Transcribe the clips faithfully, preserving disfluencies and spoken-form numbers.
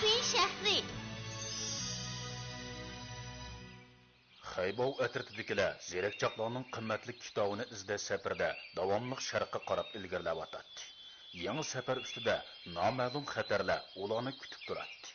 سۈي شەھىرى. خەيباۋ ئەترىتىدىكىلەر زېرەكچاقلارنىڭ قىممەتلىك كىتابىنى ئىزدەش سەپىرىدە داۋاملىق شەرققە قاراپ ئىلگىرىلەۋاتاتتى. يېڭى سەپەر ئۈستىدە نامەلۇم خەتەرلەر ئۇلارنى كۈتۈپ تۇراتتى.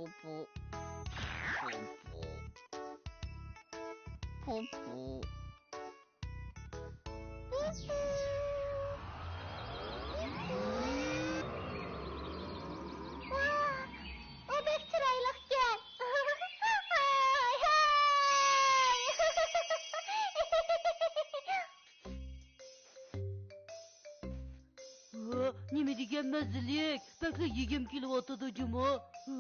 پۇپۇ. پۇپۇ. پۇپۇ. پۇپۇ. پۇپۇ. ۋاھ، ئۇ بەك چىرايلىقكەن. ھاي، ھاي. ھە، نېمە دېگەن مەززىلىك! بەكلا يېگۈم كېلىۋاتىدۇ جۇمۇ. ھە،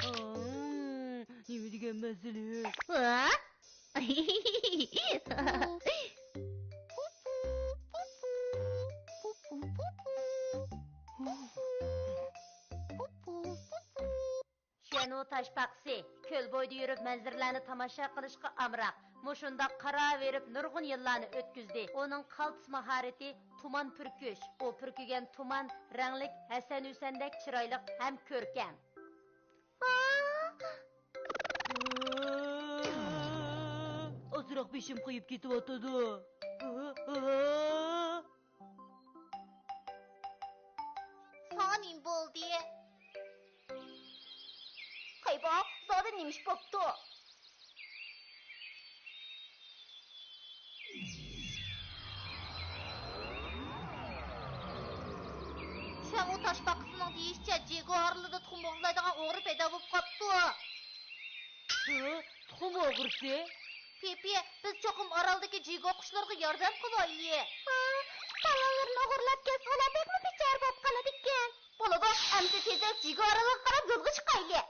ئاڭ، نېمە دېگەن مەززىلىك! ھە؟ شيەنۋۇ تاشپاقىسى كۆل بويىدا يۈرۈپ مەنزىرىلەرنى تاماشا قىلىشقا ئامراق. مۇشۇنداق قاراۋېرىپ نۇرغۇن يىللارنى ئۆتكۈزدى. ئۇنىڭ قالتىس ماھارىتى تۇمان پۈركۈش. ئۇ پۈركۈگەن تۇمان رەڭلىك ھەسەن-ھۈسەندەك چىرايلىق ھەم كۆركەم. ئازراق بېشىم قېيىپ كېتىۋاتىدۇ. ساڭا نېمە بولدى؟ خەيبا، زادى نېمە ئىش بوپتۇ؟ شيەنۋۇ تاشپاقىسىنىڭ دېيىشىچە، جىگو ئارىلىدا تۇخۇم ئوغرىلايدىغان ئوغرى پەيدا بولۇپ قاپتۇ. ھە؟ تۇخۇم ئوغرىسى؟ پىپى، بىز چوقۇم ئارالدىكى جىگو قۇشلىرىغا ياردەم قىلايلى. ھا، بالىلىرىنى ئوغرىلاپ كەتسە، ئۇلار بەكمۇ بىچارە بولۇپ قالىدىكەن. بولىدۇ، ئەمدى تېزرەك جىگو ئارىلىغا قاراپ يولغا چىقايلى.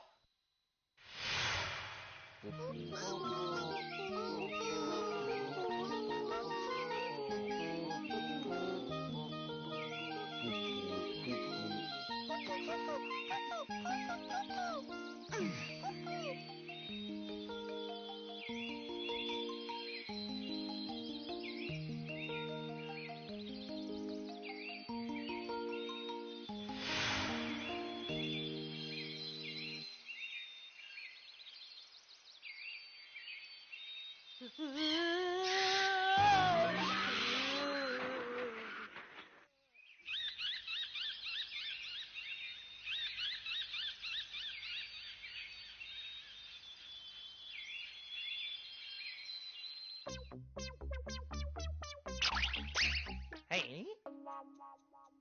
ھەي!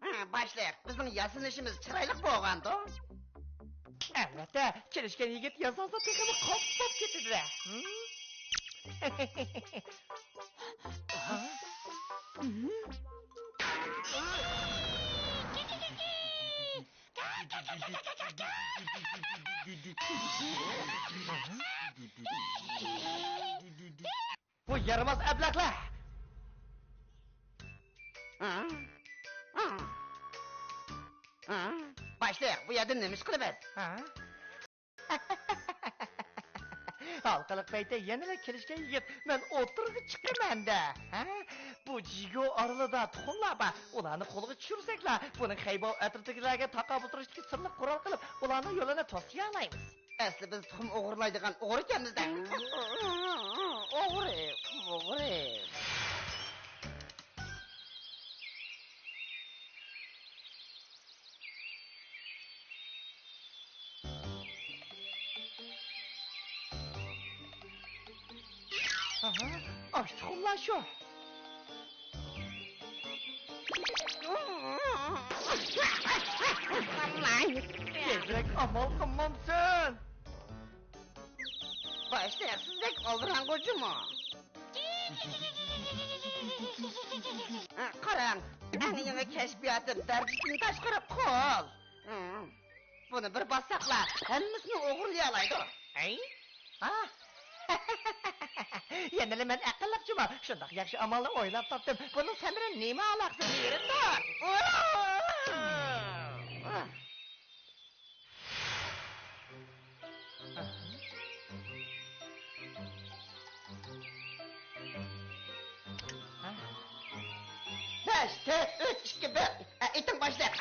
ھە، باشلىق، بىزنىڭ ياسىنىشىمىز چىرايلىق بولغاندۇ؟ ئەلۋەتتە، كېلىشكەن يىگىت ياسانسا تېخىمۇ قاپساپ كېتىدۇ-دە. ھىم؟ بۇ يارىماس ئەبلەخلەر! باشلىق، بۇ يەردە نېمە ئىش قىلىمىز؟ ھالقىلىق پەيتتە يەنىلا كېلىشكەن يىگىت، مەن ئوتتۇرىغا چىقىمەن-دە. ھە؟ بۇ جىگو ئارىلىدا تۇخۇملار بار. ئۇلارنى قولغا چۈشۈرسەكلا، بۇنىڭ خەيباۋ ئەترىتىدىكىلەرگە تاقابىل تۇرۇشتىكى سىرلىق قورال قىلىپ، ئۇلارنىڭ يولىنى توسىيالايمىز. ئەسلى بىز تۇخۇم ئوغرىلايدىغان ئوغرىكەنمىز-دە. ئوغرى، تۇخۇم ئوغرى. ئاھا، ئاشۇ تۇخۇملار شۇ. تېزرەك ئامال قىلمامسەن؟ باشلىق، سىز بەك ئالدىراڭغۇ جۇمۇ. ھە، قاراڭ، ئەڭ يېڭى كەشپىياتىم دەرىجىدىن تاشقىرى قول. ھە، بۇنى بىر باسساقلا، ھەممىسىنى ئوغرىلىيالايدۇ. ئەي؟ ھا؟ يەنىلا مەن ئەقىللىقچىمۇ؟ شۇنداق ياخشى ئامالنى ئويلاپ تاپتىم. بۇنىڭ سەن بىلەن نېمە ئالاقىسى؟ نېرى تۇر! بەش، تۆت، ئۈچ، ئىككى، بىر. ئېتىڭ باشلىق.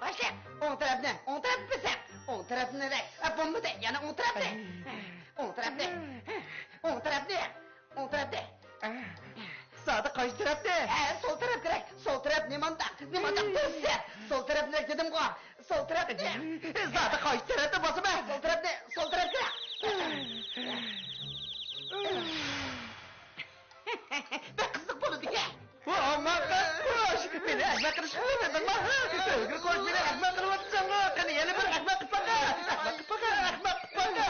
باشلىق. ئوڭ تەرەپنى، ئوڭ تەرەپ بېسىڭ. ئوڭ تەرەپنى دەك. ھە، بولمىدى. يەنە ئوڭ تەرەپنى. ئوڭ تەرەپنى. ئوڭ تەرەپنى. ئوڭ تەرەپنى. زادى قايسى تەرەپنى؟ ھە، سول تەرەپ كېرەك. سول تەرەپ نېمانداق؟ نېمانداق بولسا؟ سول تەرەپنى دېدىمغۇ. سول تەرەپنى. زادى قايسى تەرەپنى باسىمەن؟ سول تەرەپنى، سول تەرەپ كېرەك. بەك قىزىق بولىدىكەن. ۋاي، ئەخمەق قۇش! مېنى ئەخمەق قىلىشقا قويمىدىڭمۇ؟ ئۆلگۈر قۇش، مېنى ئەخمەق قىلىۋاتىسەنغۇ! قېنى، يەنە بىر ئەخمەق قىلىپ باقە! ئەخمەق قىلىپ باقە! ئەخمەق قىلىپ باقە!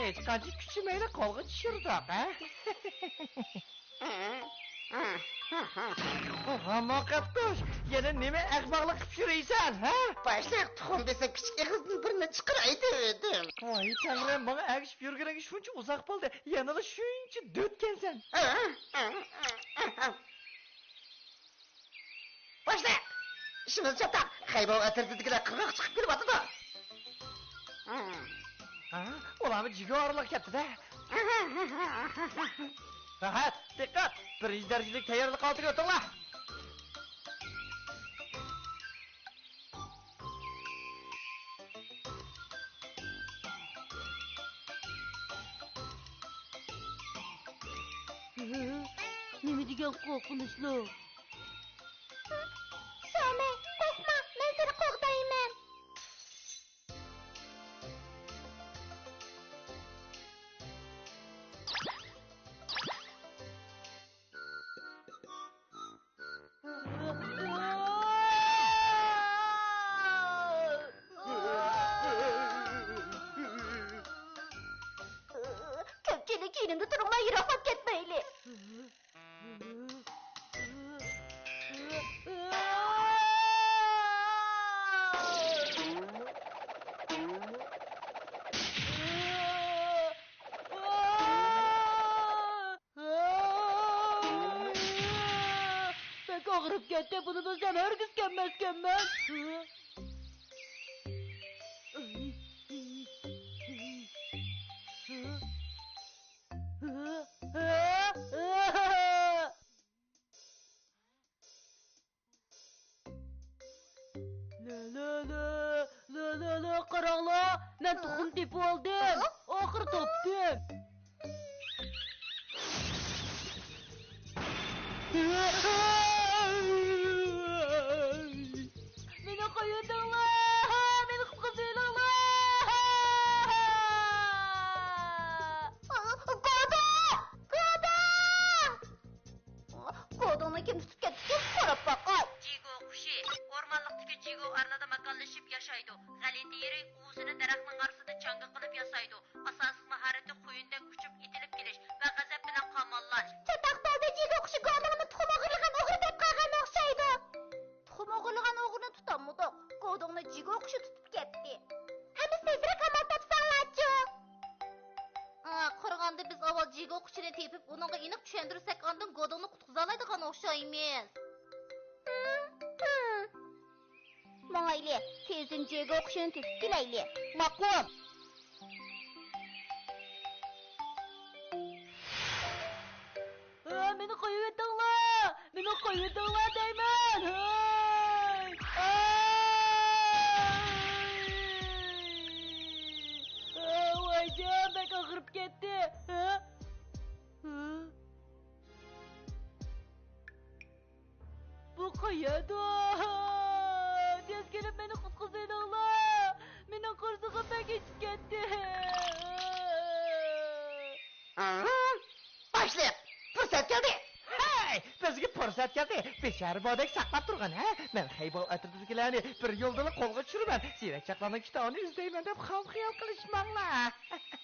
ھېچقانچە كۈچىمەيلا قولغا چۈشۈردۇق، ھە؟ ھاماقەت قۇش، يەنە نېمە ئەخمەقلىق قىلىپ يۈرۈيسەن، ھە؟ باشلىق، تۇخۇم بېسىپ كىچىك ئېغىزدىن بىرنى چىقىراي دېۋىدىم. ۋاي تەڭرىم، ماڭا ئەگىشىپ يۈرگىنىڭگە شۇنچە ئۇزاق بولدى، يەنىلا شۇنچە دۆتكەنسەن. باشلىق! ئىشىمىز چاتاق، خەيبەر ئەترىتىدىكىلەر قىرغاققا چىقىپ كېلىۋاتىدۇ. ھە؟ ئۇلارمۇ جىگۇ ئارىلىغا كەپتۇ-دە. راھەت، دىققەت! بىرىنچى دەرىجىلىك تەييارلىق ھالىتىگە ئۆتۈڭلار! نېمە دېگەن قورقۇنچلۇق! شامەي، قورقما، مەن سېنى قوغدايمەن. كۆپچىلىك يېنىمدا تۇرۇڭلار، يىراقلاپ كەتمەيلى. بەك ئاغرىپ كەتتى، بۇنى بىلسەم ھەرگىز كەلمەسكەنمەن. لە، لە، لە، لە، لە، لە، قاراڭلار، مەن تۇخۇم تېپىۋالدىم. ئاخىرى تاپتىم. مېنى قويۇۋېتىڭلار، مېنى قۇتقۇزۇۋېلىڭلار. گودو! گودو! گودوڭنى كىم تۇتۇپ كەتتىكىن، قاراپ باقاي. جىگو قۇشى ئورمانلىقتىكى جىگو ئارىلىدا ماكانلىشىپ ياشايدۇ. غەلىتە يېرى ئۇۋىسىنى دەرەخنىڭ ئارىسىدا چاڭگا قىلىپ ياسايدۇ. ئاساسلىق ماھارىتى قۇيۇندەك ئۇچۇپ ئېتىلىپ كېلىش ۋە غەزەپ بىلەن قاماللاش. چاتاق بولدى، جىگو قۇشى گودوڭنى تۇخۇم ئوغرىلىغان ئوغرى دەپ قالغان ئوخشايدۇ. تۇخۇم ئوغرىلىغان ئوغرىنى تۇتالمىدۇق. گودوڭنى جىگو قۇشى تۇتۇپ كەتتى. ئەمىسە تېزرەك ئامال تاپساڭلارچۇ. ئا، قارىغاندا بىز ئاۋۋال جىگو قۇشىنى تېپىپ، ئۇنىڭغا ئېنىق چۈشەندۈرسەك، ئاندىن گودوڭنى قۇتقۇزالايدىغان ئوخشايمىز. ھىم، ھىم. ماڭايلى، تېزدىن جىگو قۇشىنى تېپىپ كېلەيلى. ماقۇل. ھە، مېنى قويۇۋېتىڭلار! مېنى قويۇۋېتىڭلار دەيمەن! ھە! قايادا؟ تېز كېلىپ مېنى قۇتقۇزۇۋېلىڭلار! مېنىڭ قورسىقىم بەك ئېچىپ كەتتى. باشلىق، پۇرسەت كەلدى. ھەي، بىزگە پۇرسەت كەلدى. بىچارە بودەك ساقلاپ تۇرغان، ھە؟ مەن خەيباۋ ئەترىتىدىكىلەرنى بىر يولدىلا قولغا چۈشۈرىمەن. زېرەك چاقلارنىڭ كىتابىنى ئىزدەيمەن دەپ خام خىيال قىلىشماڭلار.